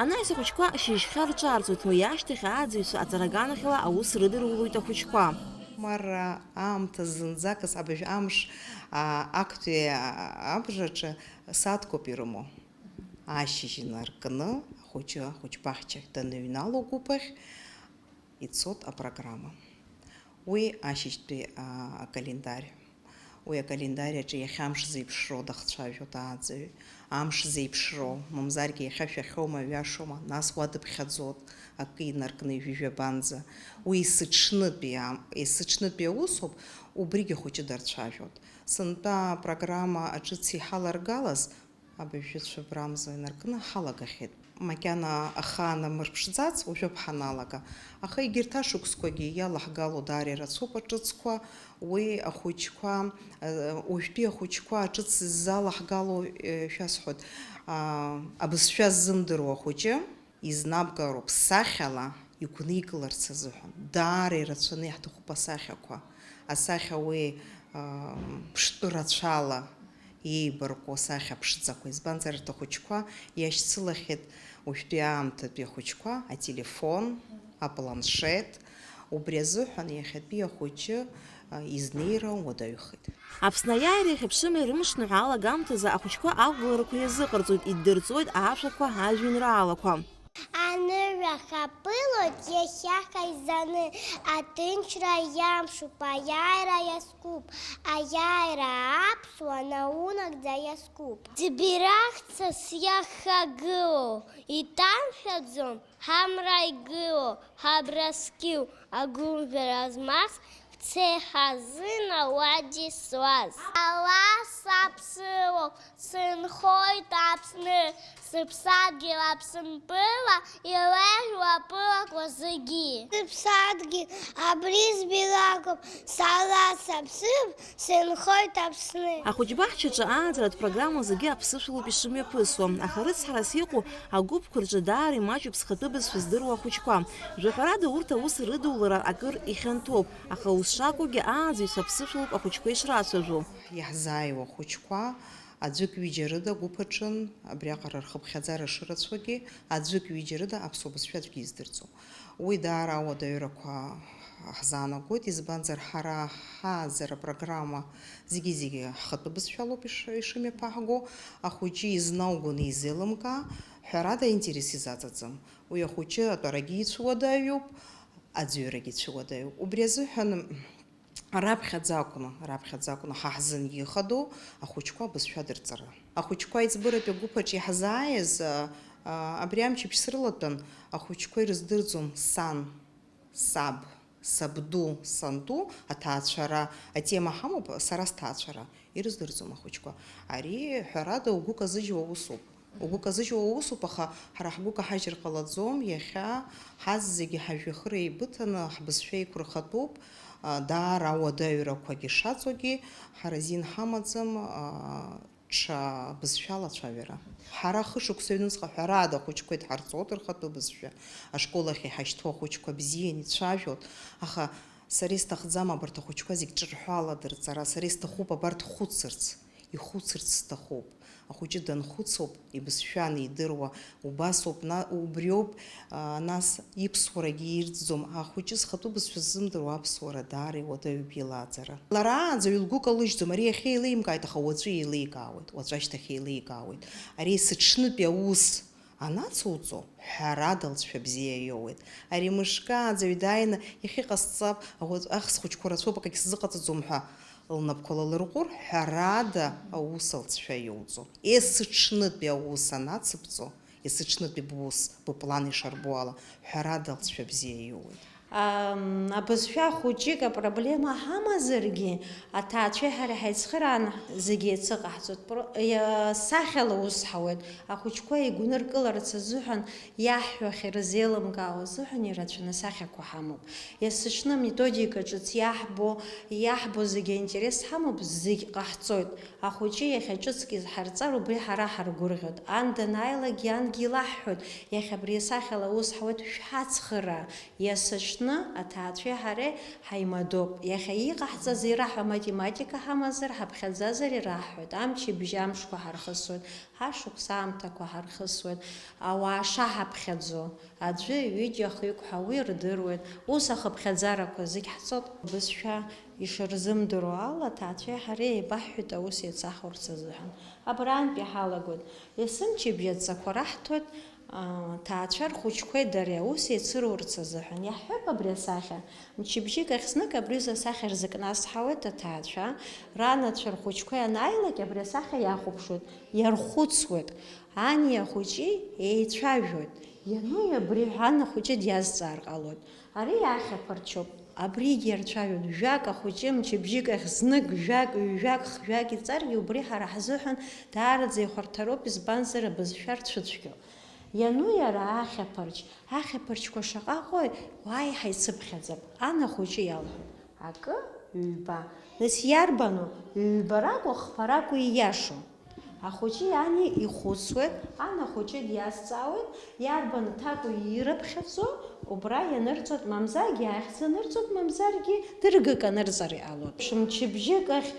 Анаҩс ахәыҷқәа шьыжьхьа рҿарҵоит, уи ашьҭахь ааӡаҩцәа аҵара аганахьала аус рыдырулоит ахәыҷқәа. Хәмарра аамҭа зынӡакыс абыжә амш, аа, актәи, аа, абжаҿы сааҭқәоуп ирымоу. Ашьыжь инаркны ахәыҷы ахәыҷбаҳчахь даныҩнало агәыԥахь, ицоит апрограмма. Уи ашьыжьтәи, аа, акалендарь. Уи акалендарь аҿы иахьа амш зеиԥшроу дахцәажәоит ааӡаҩ. Амш зеиԥшроу, мамзаргьы иахьа шәахьоума, ҩашоума, нас уа дыԥхьаӡоит, акы инаркны ижәижәабанӡа. Уи есыҽнытәи ам-, есыҽнытәи аусоуп, убригьы ахәыҷы дарцәажәоит. Сынтәа апрограмма аҿыц иҳаларгалаз, абыржәы цәыббрамза инаркны ҳалагахьеит. Макьана ахаан амырԥшӡац, уажәоуп ҳаналага. Аха егьырҭ ашықәсқәагьы иалаҳгало даара ирацәоуп аҿыцқәа, уи ахәыҷқәа, э, уажәтәи ахәыҷқәа аҿыц ззалаҳгало, э, шәасҳәоит, а, абызшәа ззымдыруа ахәыҷы изнабгароуп сахьала игәникыларц азыҳәан. Даара ирацәаны иаҳҭахуп асахьақәа. Асахьа уи, а, ԥштәы рацәала иеибарку асахьа ԥшӡақәа, избанзар, арҭ ахәыҷқәа иашьцылахьеит уажәтәи аамҭатәи ахәыҷқәа ателефон, апланшет, убри азыҳәан иахьатәи ахәыҷы, а, изнеира уадаҩхеит. Аԥсны аиааира иахьа ԥшымеи рымшныҳәа алагамҭазы ахәыҷқәа ақәгыларақәа иазыҟарҵоит, иддырҵоит ашәақәа, ажәеинраалақәа. Анырҩах аԥылоит иахьа ҳаизаны, аҭынчра иамшуп, аиааира иазкуп, аиааира аԥсуа наунагӡа иазкуп. Ӡбирахца сиахагылоу, иҭамшәаӡом ҳамра игылоу, ҳабраскьыл агәымжәара змаз, бцеи ҳазын ауаџьи суаз. Ала саԥсыуоуп, сынхоит Аԥсны, сыԥсадгьыл Аԥсынтәыла, илеиӷьу аԥылақәа зегьы. Сыԥсадгьыл абри збилакоуп, сара саԥсып, сынхоит Аԥсны. Ахәыҷбаҳчаҿы ааӡаратә программа зегьы аԥсышәалоуп ишымҩаԥысуа, аха рыцҳарас иҟоу агәыԥқәа рҿы даара имаҷуп зхатәы бызшәа здыруа ахәыҷқәа. Жәаҳәарада, урҭ аус рыдулара акыр ихьанҭоуп, аха ус шакәугьы, ааӡаҩцәа аԥсышәалоуп ахәыҷқәа ишрацәажәо. Иаҳзааиуа ахәыҷқәа аӡәык-ҩыџьа рыда гәыԥ аҿын, абриаҟара рхыԥхьаӡара шырацәоугьы, аӡәык-ҩыџьа рыда аԥсуа бызшәа аӡәгьы издырӡом. Уи даара ауадаҩрақәа ҳзаанагоит, избанзар, ҳара ҳааӡара программа зегьы-зегьы ҳхатәы бызшәалоуп иш-, ишымҩаԥаҳго, ахәыҷы изнаугон изеилымкаа, ҳәарада, аинтерес изаҵаӡом. Уи ахәыҷы атәарагьы ицәуадаҩуп, аӡәырҩрагьы ицәуадаҩуп. Убри азыҳәан, Раԥхьаӡа акәны, раԥхьаӡа акәны ҳа ҳзын ихадоу ахәыҷқәа абызшәа дырҵара. Ахәыҷқәа аиҵбыратәи агәыԥ аҿы иаҳзааиз, а, а, абри амчыбжь срылатәан, ахәыҷқәа ирыздырӡом сан, саб, сабду, санду аҭаацәара атема ҳамоуп, сара сҭаацәара, ирыздырӡом ахәыҷқәа. Ари, ҳәарада, угәы казыжьуа усуп. Угәы казыжьуа усуп, аха ҳара ҳгәы каҳажьыр ҟалаӡом, иахьа ҳаз зегьы ҳажәҩахыр еибыҭаны ҳбызшәа еиқәырхатәуп, а, даара ауадаҩрақәагьы шаҵогьы ҳара азин ҳамаӡам, а, ҽа бызшәала ацәажәара. Ҳара хышықәса ҩнуҵҟа ҳәарада ахәыҷқәа идҳарҵоит рхатәы бызшәа, ашкол ахь иҳашьҭоу ахәыҷқәа бзиан ицәажәоит, аха сара исҭахӡам абарҭ ахәыҷқәа зегь ҿырҳәала дырҵара, сара исҭахуп абарҭ хәыцырц, ихәыцырц сҭахуп. Ахәыҷы данхәыцоуп, ибызшәа анидыруа, убасоуп, на-, убриоуп, а, нас иԥсуарагьы ирӡӡом, ахәыҷы зхатәы бызшәа ззымдыруа аԥсуара даара иуадаҩуп илаҵара. Лара аӡәы лгәы калыжьӡом, ари иахьа еилеимкааит, аха уаҵәы еилеикаауеит, уаҵәы ашьҭахь еилеикаауеит. Ари есыҽнытәи аус анацуҵо, ҳәарада лҵшәа бзиа иоуеит. Ари мышкы аӡәы дааины иахьа иҟасҵап, ауаҵә-, ахс хәыҷқәа рацәоуп, акагь сзыҟаҵаӡом ҳәа лнапқәа лалырҟәыр, ҳәарада аус алҵшәа иоуҵо. Есыҽнытәи аус анацыбҵо, есыҽнытәи бус, быплан ишарбо ала, ҳәарада алҵшәа бзиа иоуеит. Ам, абызшәа хәыҷык апроблема ҳамазаргьы, аҭаацәеи ҳареи ҳаицхыраан зегьы еицыҟаҳҵоит. Про-, иа-, сахьала ус ҳауеит. Ахәыҷқәа игәныркыларц азыҳәан, иаҳҳәо ахьырзеилымкаауа азыҳәан ирацәаны асахьақәа ҳамоуп. Есыҽны аметодика ҿыц иаҳбо, иаҳбо зегьы аинтерес ҳамоуп, зегь ҟаҳҵоит. Ахәыҷы иахьа ҿыцк изҳарҵар, убри ҳара ҳаргәырӷьоит. Ан данааилакгьы ангьы илаҳҳәоит, иахьа абри асахьала аус ҳауеит, шәҳацхыраа. Иасыҽны аҭаацәеи ҳареи ҳаимадоуп. Иахьа иҟаҳҵаз ираҳҳәо, аматематика ҳамазар, ҳаԥхьаӡазар ираҳҳәоит. Амчыбжь амшқәа ҳархысуеит, ҳашықәс аамҭақәа ҳархысуеит. Ауаа шаҳаԥхьаӡо, аӡәы, ҩыџьа, хҩык ҳәа уи рдыруеит. Ус ахыԥхьаӡарақәа зегь ҳҵоит. Бызшәа ишырзымдыруа ала, аҭаацәеи ҳареи еибаҳҳәеит аус еицаҳурц азыҳәан. Абрантәи ҳалагоит. Есымчыбжь адҵақәа раҳҭоит, аа, ҭаацәа рхәыҷқәеи дареи аус еицырурц азыҳәан. Иаҳҳәап абри асахьа. Мчыбжьык ахь знык абри аҩыза асахьа рзыкнасҳауеит аҭаацәа, ранацәа рхәыҷқәа ианааилак абри асахьа иахәаԥшуеит, иархәыцуеит. Ани ахәыҷи еицәажәоит. Иануи абри ҳәа ан ахәыҷы диазҵаар ҟалоит. Ари иахьаԥарчоуп, абригьы иарцәажәоит, жәак ахәыҷы мчыбжьык ахь знык, жәак, ҩ-жәак, х-жәак иҵаргьы убри ҳара ҳзыҳәан даараӡа ихәарҭароуп, избанзар, абызшәа рцәыцәгьоуп. Иану иара ахьаԥарч, ахьаԥарчқәа шаҟа ыҟои, уааи ҳаицыԥхьаӡап, ан ахәыҷы иалҳәоит, акы, ҩба. Нас иарбану, ҩбаракәу, хԥаракәу ииашоу? Ахәыҷи ани ихәыцуеит, ан ахәыҷы диазҵаауеит, иарбан ҭакәи ирыԥхьаӡо, убра ианырҵоит, мамзаргьы ахьӡ анырҵоит, мамзаргьы дыргак анырҵар иҟалоит. Мчыбжьык ахь,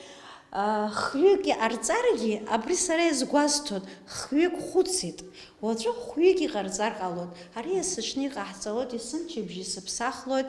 а, хҩык иҟарҵаргьы, абри сара иазгәасҭоит, хҩык хәыцит, уаҵәы хәҩык иҟарҵар ҟалоит. Ари есыҽны иҟаҳҵалоит, есымчыбжь исыԥсахлоит,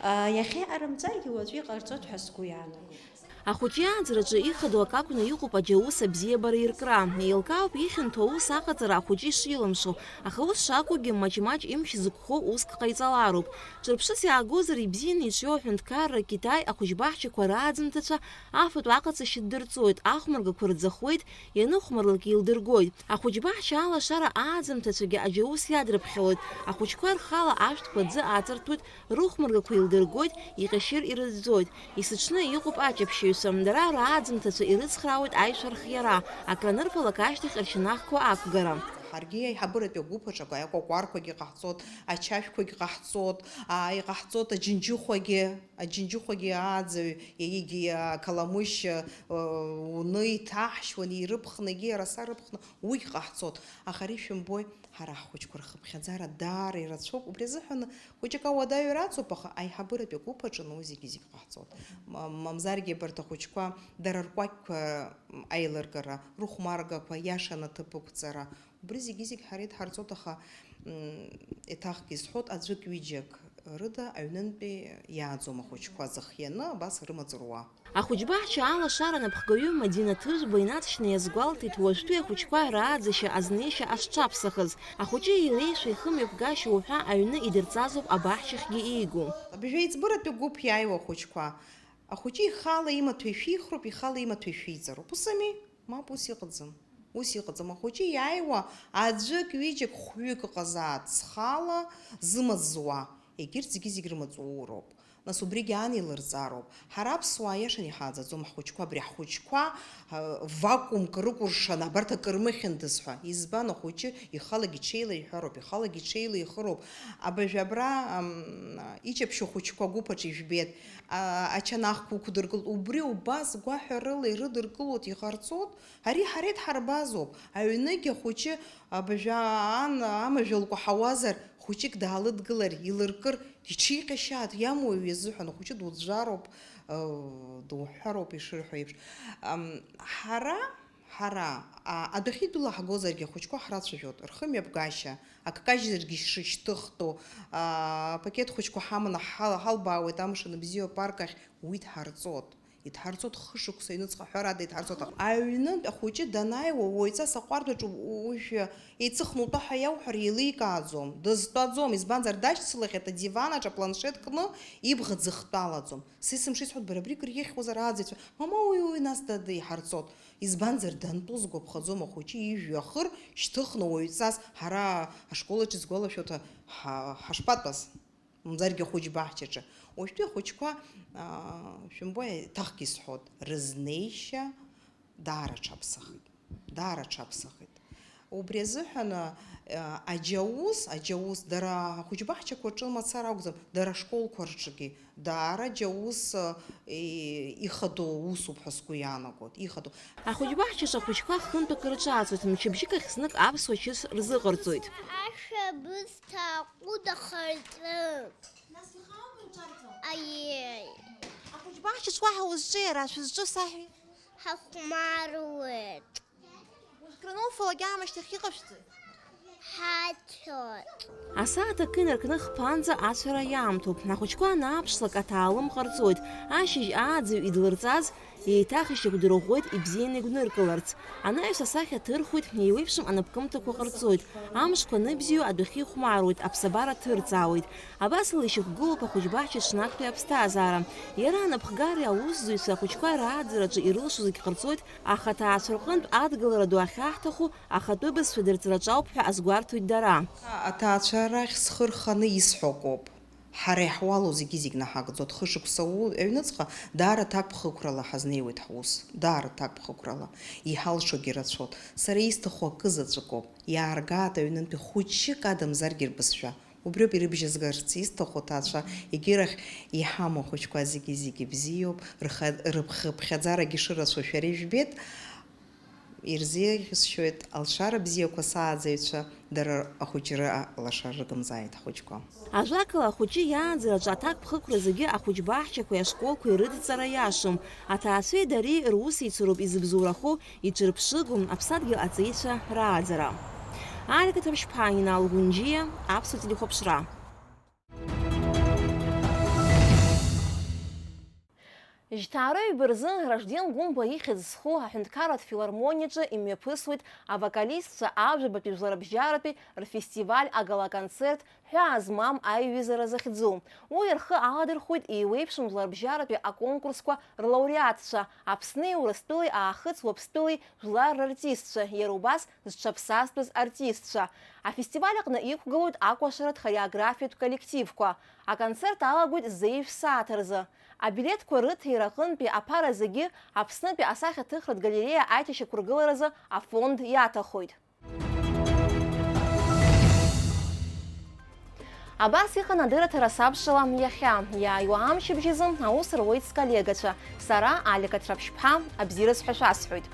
а, иахьа иҟарымҵаргьы уаҵәы иҟарҵоит ҳәа сгәы иаанагоит. Ахәыҷы ааӡараҿы ихадоу акы акәны иҟоуп аџьаус абзиабара иркра. Еилкаауп ихьанҭоу аус аҟаҵара ахәыҷы ишилымшо, аха ус шакәугьы маҷ-маҷ имч зықәхо уск ҟаиҵалароуп. Ҿырԥшыс иаагозар ибзианы иҿиоу аҳәынҭқарра Китай ахәыҷбаҳчақәа рааӡамҭацәа афатә аҟаҵашьа ддырҵоит, ахәмаргақәа рӡахуеит, ианыхәмарлак еилдыргоит. Ахәыҷбаҳча алашара ааӡамҭацәагьы аџьаус иадрыԥхьалоит, ахәыҷқәа рхала ашәҭқәа аӡы аҵарҭәоит, рыхәмаргақәа еилдыргоит, иҟьашьыр ирыӡәӡәоит. Есыҽны иҟоуп аҷаԥшьаҩцәа, дара рааӡамҭацәа ирыцхраауеит аишәа рхиара, акранырфалак ашьҭахь рчанахқәа ақәгара. Ҳаргьы аиҳабыратәи агәыԥ аҿы акәакәарқәагьы ҟаҳҵоит, ачашәқәагь ҟаҳҵоит, аа, иҟаҳҵоит аџьынџьыхәагьы, аџьынџьыхәагьы ааӡаҩ, егьи, аа, Қаламышь, аа, уны иҭаҳшьуан, ирыԥхны, егьи араса рыԥхны, уигь ҟаҳҵоит. Аха ари шәымбои, ҳара ҳхәыҷқәа рхыԥхьаӡара даара ирацәоуп, убри азыҳәан хәыҷык ауадаҩра аҵоуп, аха аиҳабыратәи агәыԥ аҿы уи зегьы-зегь ҟаҳҵоит. М-, мамзаргьы абарҭ ахәыҷқәа дара ркәакьқәа, м, аилыргара, рыхәмаргақәа, иашаны аҭыԥ ықәҵара, убри зегьы-зегь ҳара идҳарҵоит, аха, м, еиҭахгьы исҳәоит, аӡәык-ҩыџьак рыда аҩнынтәи иааӡом ахәыҷқәа зыхианы, абас рымаҵ руа. Ахәыҷбаҳча алашара анапхгаҩы Мадина Ҭыжәба инаҵшьны иазгәалҭеит уажәтәи ахәыҷқәа рааӡашьа азнеишьа ашҽаԥсахыз. Ахәыҷы илеишәа ихымҩаԥгашьа уҳәа аҩны идырҵазоуп абаҳчахьгьы иигу. Абыжә еиҵбыратәи гәыԥ иааиуа ахәыҷқәа. Ахәыҷы ихала имаҭәа ишәихроуп, ихала имаҭәа ишәиҵароуп. Ус ами? Мап, ус иҟаӡам. Ус иҟаӡам. Ахәыҷы иааиуа аӡәык, ҩыџьак, хәҩык ыҟазааит зхала зымаҵ зуа. Егьырҭ зегьы-зегь рымаҵ ууроуп. Нас убригьы ан илырҵароуп. Ҳара аԥсуаа иашан иҳааӡаӡом ҳхәыҷқәа, абри ҳхәыҷқәа, а, вакуумк рыкәыршан, абарҭ акы рмыхьындаз ҳәа. Избан, ахәыҷы ихалагьы ҽеила иҳәароуп, ихалагьы ҽеила ихыроуп. Абажә абра, ам, иҷаԥшьу хәыҷқәа агәыԥ аҿы ижәбеит. А, ачанахқәа уқәдыргылт. Убри убас гәаҳәарыла ирыдыркылоит, иҟарҵоит. Ари ҳара идҳарбазоуп. Аҩныгь ахәыҷы абажә ан амажә лкәаҳауазар, хәыҷык даалыдгылар, илыркыр, иҽиҟьашьаат, иамоу изыҳәан, ахәыҷы дуӡәӡәароуп, э, дуҳәҳәароуп ишырҳәо еиԥш. Ам, ҳара, ҳара, а, адәахьы идәылаҳгозаргьы ахәыҷқәа ҳрацәажәоит, рхымҩаԥгашьа, акы кажьзаргьы шышьҭыхтәу, а, апакет хәыҷқәа ҳаманы ҳал-, ҳалбаауеит Амш анбзиоу апарк ахь, уи дҳарҵоит. Идҳарҵоит хышықәса аҩныҵҟа, ҳәарада, идҳарҵоит. Аҩнынтә ахәыҷы данааиуа, уаҩҵас аҟәардәаҿы ужәҩа еиҵыхны утәа ҳәа иауҳәар, еиликааӡом, дызтәаӡом, избанзар, дашьцылахьеит адиван аҿы апланшет кны, ибӷа ӡыхтәалаӡом. Са исымшеит, сҳәоит, бара абри кыр иахьуазар ааӡаҩцәа, мамоу, уи, уи нас дад иҳарҵоит. Избанзар, дантәу сгәаԥхаӡом, ахәыҷы ижәҩахыр шьҭыхны уаҩҵас ҳара ашкол аҿы, исгәалашәоит, ҳа-, ҳашԥатәаз? Мамзаргьы ахәыҷ баҳчаҿы. Уажәтәи ахәыҷқәа, аа, шәымбои, еиҭахгьы исҳәоит, рызнеишьа даара аҽаԥсахит. Даара аҽаԥсахит. Убри азыҳәан, аа, аџьаус, аџьаус, дара ахәыҷ баҳчақәа рҿы мацара акәӡам, дара ашколқәа рҿгьы даара аџьаус, и-, ихадоу усуп ҳәа сгәы иаанагоит, ихадоу. Ахәыҷ баҳчаҿы ахәыҷқәа хынтәык рҿаацоит, мчыбжьык ахь знык аԥсуа чыс рзыҟарҵоит. Ашәа бысҭа аҟәыд ахырҵәы. Нас ихааума иҿарҵо? Аиеи. Ахәыҷ баҳчаҿ уаҳа узҿи, ара шәызҿу саҳәеи? Ҳахәмаруеит. Уажә краноуфалак аамышьҭахь иҟашәҵои? Ҳацәоит. Асааҭ акы инаркны хԥанӡа ацәара иаамҭоуп. Ахәыҷқәа анааԥшлак аҭаалым ҟарҵоит. Ашьыжь ааӡаҩ идлырҵаз еиҭах ишьақәдырӷәӷәеит ибзианы игәныркыларц. Анаҩс асахьа ҭырхуеит, еиуеиԥшым анапкымҭақәа ҟарҵоит. Амшқәа аныбзиоу адәахьы ихәмаруеит, аԥсабара ҭырҵаауеит. Абасала ишьақәгылоуп ахәыҷбаҳча ҽнактәи аԥсҭазаара. Иара анапхгареи аусзуҩцәа ахәыҷқәа рааӡараҿы ирылшо зегь ҟарҵоит, аха аҭаацәа рҟынтә адгылара ду ахьаҳҭаху ахатәы бызшәа дырҵраҿы ауп ҳәа азгәарҭоит дара. Аҭаацәа рахь схы рханы исҳәо акоуп. Ҳара иаҳуалу зегьы-зегь наҳагӡоит. Хышықәса у-, аҩныҵҟа даара ҭакԥхықәрала ҳазнеиуеит ҳус. Даара ҭакԥхықәрала. Иҳалшогьы рацәоуп. Сара исҭаху акы заҵәыкоуп. Иааргааит аҩнынтәи хәыҷык адамзаргьы рбызшәа. Убриоуп ирыбжьазгарц исҭаху, аҭаацәа, егьирахь иҳамоу ахәыҷқәа зегьы-зегьы бзиоуп. Рха-, рыԥхыԥхьаӡарагьы шырацәоу шәара ижәбеит. Ирзеиӷьысшьоит алшара бзиақәа сааӡаҩцәа, дара ахәыҷра лашара ргымзааит ҳхәыҷқәа. Ажәакала, ахәыҷы иааӡараҿы аҭакԥхықәра зегьы ахәыҷбаҳчақәеи ашколқәеи рыдҵара иашам. Аҭаацәеи дареи русеицуроуп изыбзоурахо, иҿырԥшыгоу аԥсадгьыл аҵеицәа рааӡара. Алика Ҭаԥшьԥаа, Инал Гәынџьиа, Аԥсуа телехәаԥшра. Жьҭаара ҩба рзы Ражден Гәымба ихьӡ зху аҳәынҭқарратә филармониаҿы имҩаԥысуеит авокалистцәа ажәабатәи жәларыбжьаратәи рфестиваль агала-концерт ҳәаа змам аиҩызара захьӡу. Уи рхы аладырхәит еиуеиԥшым жәларыбжьаратәи аконкурсқәа рлауреатцәа, Аԥсни Урыстәылеи Аахыҵ Уаԥстәылеи жәлар рартистцәа, иара убас зҽаԥсазтәыз артистцәа. Афестиваль аҟны иқәгылоит акәашаратә хореографиатә коллективқәа. Аконцерт алагоит зеижә сааҭ рзы. Абилеҭқәа рыҭира аҟынтәи аԥара зегьы Аԥснытәи асахьаҭыхратә галереиа аиҭашьақәыргыларазы афонд иаҭахоит. Абас иҟан адырраҭара сабшала иахьа. Иааиуа амчыбжь азы аус руеит сколлегацәа. Сара, Алика Ҭраԥшьԥҳа, абзиараз ҳәа шәасҳәоит.